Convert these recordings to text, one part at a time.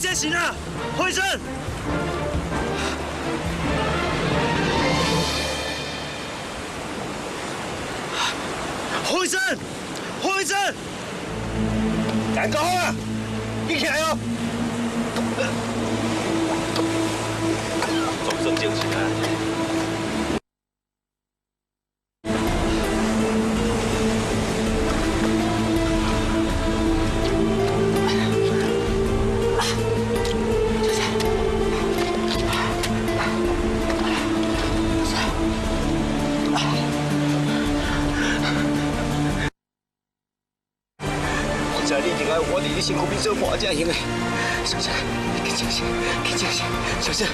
先醒啊！洪医生，洪醫生，洪醫生，顏國峰啊，你起來哦！總算精神啊！我伫你身躯边做伴才会用的，小姐，紧精神，紧精神，小姐，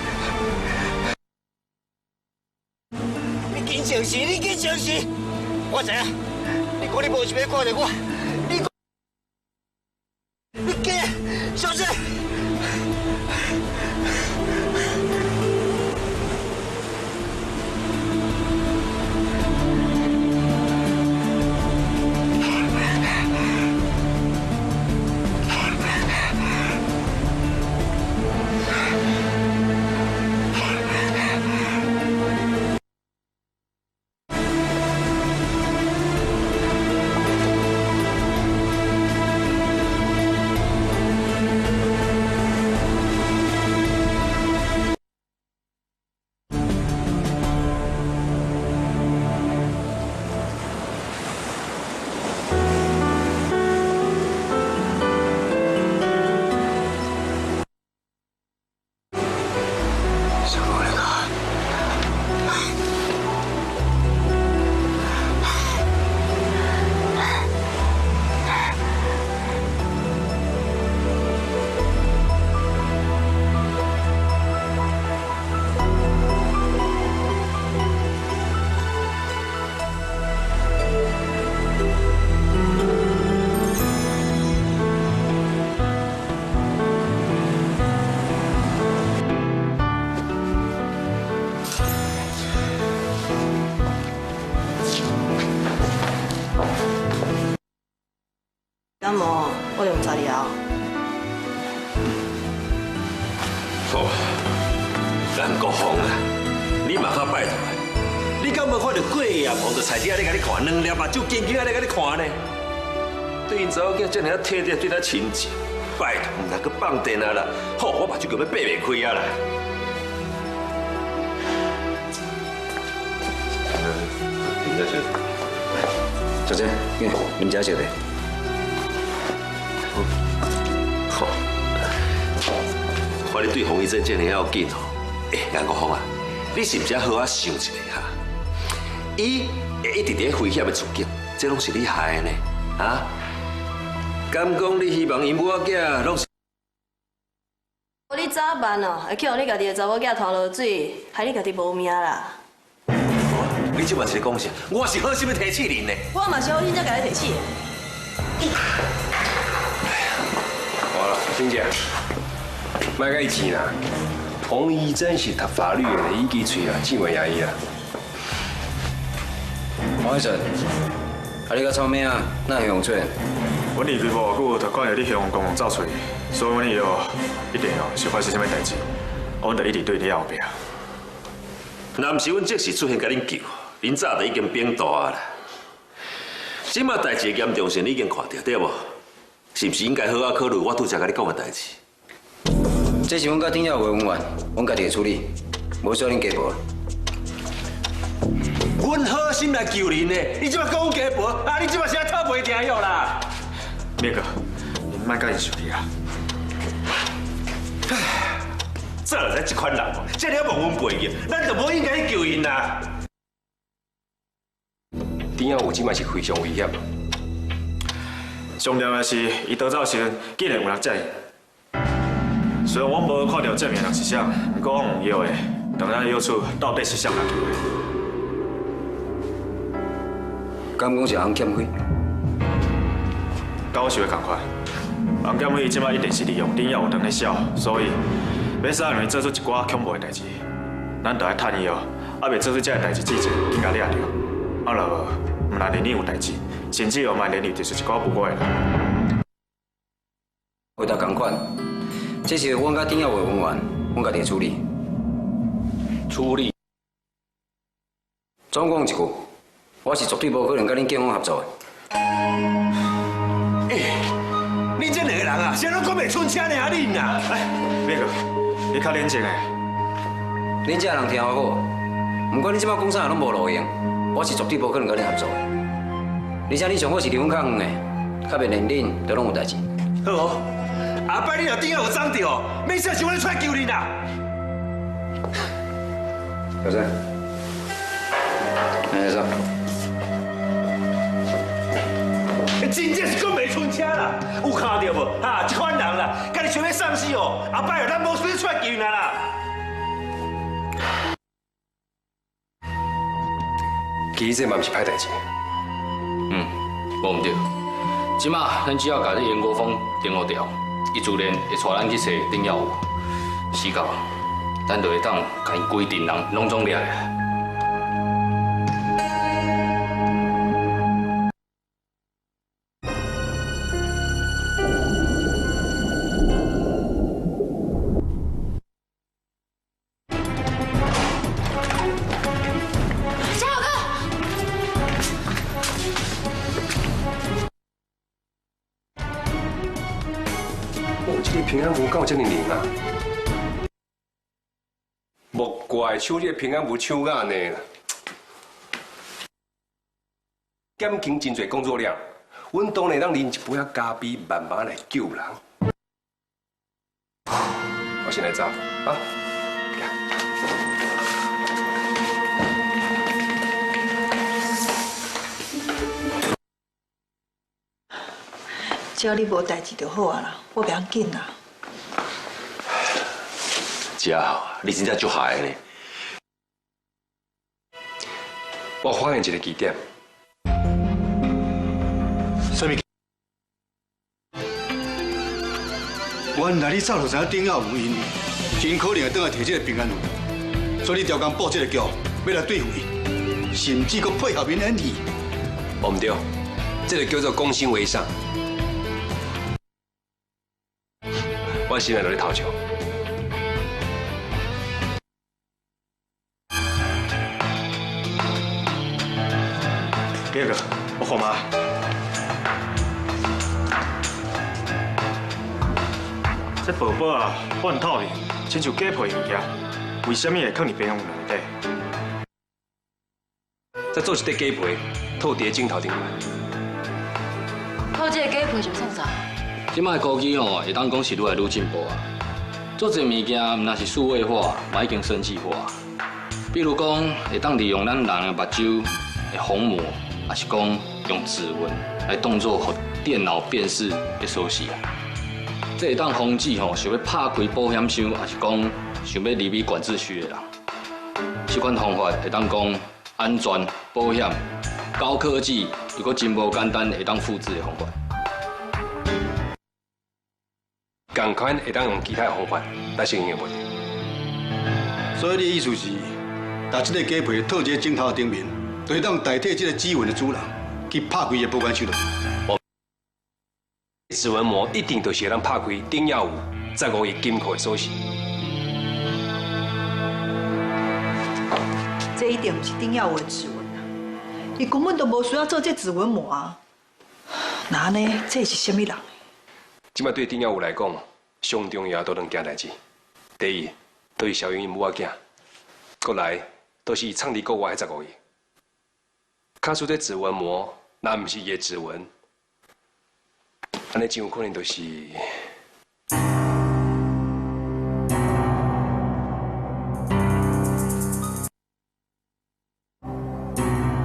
你紧精神，你紧精神，我知影，你讲你无想欲看著我，你，你假，小姐。敢无？我就毋知了。好，咱国防啊，你嘛较拜托，你敢无看著过夜碰著菜市仔咧，共你看两粒目睭紧紧仔咧，共你看呢？对𪜶查某囝遮尔仔体贴，对咱亲切，拜托，毋通阁放电啊啦！好，我目睭就欲擘袂开啊啦！小姐，啉遮小的。好，看你对洪医生这尔要紧吼，欸，颜国峰啊，你是毋是好好想一下哈？伊会一直伫危险的处境，这拢是你害的呢，啊？敢讲你希望𪜶母仔囝拢是？你早晚哦，会去予你家己的查某囝拖落水，害你家己无命啦！你这嘛是咧讲啥？我是好心欲提醒恁呢。我嘛是好心才共你提醒。好啦，珍姐，莫共伊钱啦。洪医生是读法律的，伊支喙啊，舌袂赢伊啊。黄医生，啊你佮臭名啊，哪会用出？阮离开无偌久，就看著你向公公走出去，所以阮以后一定哦是发生啥物代志，阮就一直对你后壁。若毋是阮即时出现共恁救，恁早就已经变大啊啦。这马代志的严重性你已经看著对无？是毋是应该好好考虑我拄才共你讲的代志？这是阮佮丁耀伟恩怨，阮家己会处理，无需要恁加报。阮好心来救恁的，你这马讲阮加报，啊！你这马是爱讨袂定约啦？明哥，恁莫共𪜶生气啊！早就知这款人哦，这尔忘恩负义，咱就无应该去救𪜶啦。丁耀武这马是非常危险。上重要的是，伊逃走时阵，竟然有人载伊。虽然我无看著正面人是啥，毋过我有约的，当咱约出到底是啥人救的。敢讲是洪剑辉？佮我想的仝款。洪剑辉这马一定是利用丁耀武当咧痟，所以欲使让伊做出一寡恐怖的代志，咱就爱趁伊哦，犹未做出这个代志之前，紧共掠著。啊，若无，毋但连你有代志，甚至哦，嘛连累著一寡无辜的人。回答仝款，這是阮佮丁耀偉恩怨，阮家己會處理。處理？總共一句，我是絕對無可能佮恁警方合作的。欸，恁這兩个人啊，啥攏講袂出聲爾恁啊？哎，那個，你較冷靜的。恁這人聽我好，不管你這擺講啥攏無路用，我是絕對無可能佮恁合作的。而且你上好是離阮較遠的，較袂連恁都攏有代誌。好哦，下擺你若頂下有長著，免說是阮出來救恁啦。小生，來上。真正是講袂出聲啦，有看到無？哈，這款人啦，家己想欲送死哦，後擺咱無需出來救𪜶啦。其實這嘛毋是歹代誌。嗯，無毋對。這馬咱只要共這顏國峰定予牢，伊自然會帶咱去揣丁耀武。死到，咱就會當共𪜶規陣人攏總掠來。平安符敢有這麼靈啊？莫怪搶這個平安符搶甲按呢啦，減輕真濟工作量。阮當然當啉一杯仔咖啡，慢慢來救人。我先來走啊！只要你無代誌就好啊啦，我袂要緊啦。家豪，你真正足害的呢！我發現一個奇點。啥物？原來你早就知影丁耀有𪜶真可能會轉來提這個平安符，所以你調工布這個局，欲來對付𪜶，甚至閣配合𪜶演戲。無毋對，這個叫做攻心為上。我現在就咧偷笑。第二個，我看覓。這寶寶啊，半透明，親像假皮物件，為啥物會囥佇平安符內底？再做一塊假皮，套佇鏡頭頂面。套這個假皮是創啥？這擺科技吼，會當講是愈來愈進步啊。做這物件，毋但是數位化，嘛已經生技化。比如講，會當利用咱人的目睭的虹膜。也是講用指紋來當做予電腦辨識的鎖匙啊，這會當防止吼想欲拍開保險箱，也是講想欲入去管制區的人。這款方法會當講安全、保險、高科技，又閣真無簡單會當複製的方法。仝款會當用其他的方法來實現的問題。所以你的意思是，把這個假皮套佇鏡頭頂面？就會當代替這個指紋的主人去拍開這個保管箱。指紋膜一定就是會當拍開頂要有15億金庫的鎖匙。這一定毋是頂要有的指紋啊！伊根本就無需要做這指紋膜啊！那按呢，這是啥物人？這擺對頂要有來講，上重要都兩件代誌。第一，就是蕭英𪜶母仔囝；過來，就是伊藏佇國外的15億。假使這指紋膜，若毋是伊的指紋，按呢真有可能就是。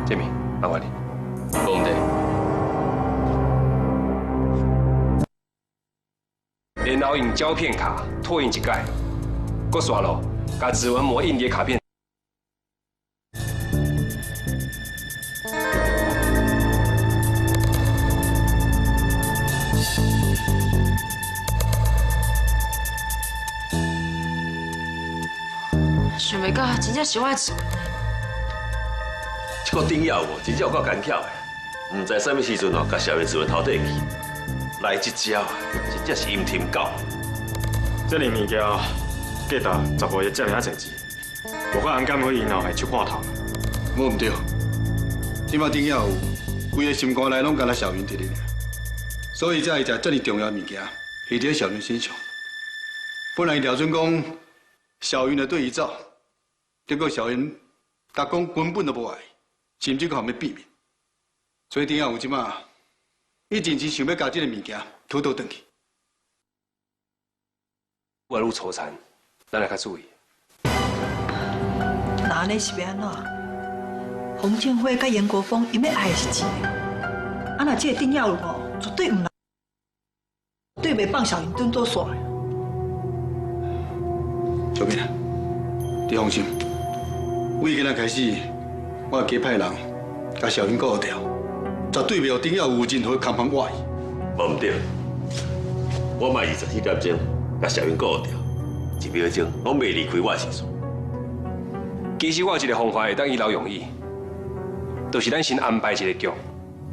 建明，麻煩你。無問題。然後用膠片卡拓印一擺，閣煞落，共指紋膜印佇卡片。想袂到，真正是我的指紋。這個丁耀武真正有夠奸巧的，毋知啥物時陣哦，共小的指紋偷提去，來這招，真正是陰天狗。這這爾物件價值15億遮爾仔濟錢，無怪洪建輝𪜶哦會手看透。無毋對，這擺丁耀有規个心肝內攏干焦小雲佇咧，所以才會食這爾重要的物件，挕佇小雲身上。本來廖准講小雲會對伊走，結果小雲逐講根本就無愛，甚至閣予欲變面。所以丁耀有這擺，伊真正想欲共這个物件討倒轉去。越來越粗殘，咱來較注意。那按呢是欲按怎？洪建輝佮嚴國峰，𪜶欲愛的是錢。啊，若這个丁耀有吼，絕對毋，絕對袂放小雲轉倒煞。小敏啊，你放心，為今仔開始，我會加派人共小雲顧牢，絕對袂予丁耀有任何空芳倚伊。無毋對，我嘛24點鐘共小雲顧牢，1秒鐘攏袂離開我的視線。其實我有一个方法會當一勞永逸，就是咱先安排一个局，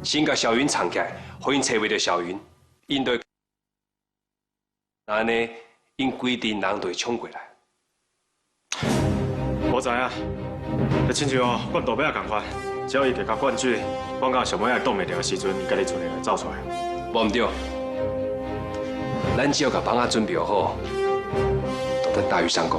先共小雲藏起來，予𪜶揣袂著小雲，𪜶就按呢，𪜶規陣人就會衝過來。我知影，就親像哦，灌杜尾仔仝款，只要伊共灌水，灌到上尾仔擋袂著的時陣，伊家己自然會走出來。無毋對，咱只要共房仔準備好，就等大魚上鈎。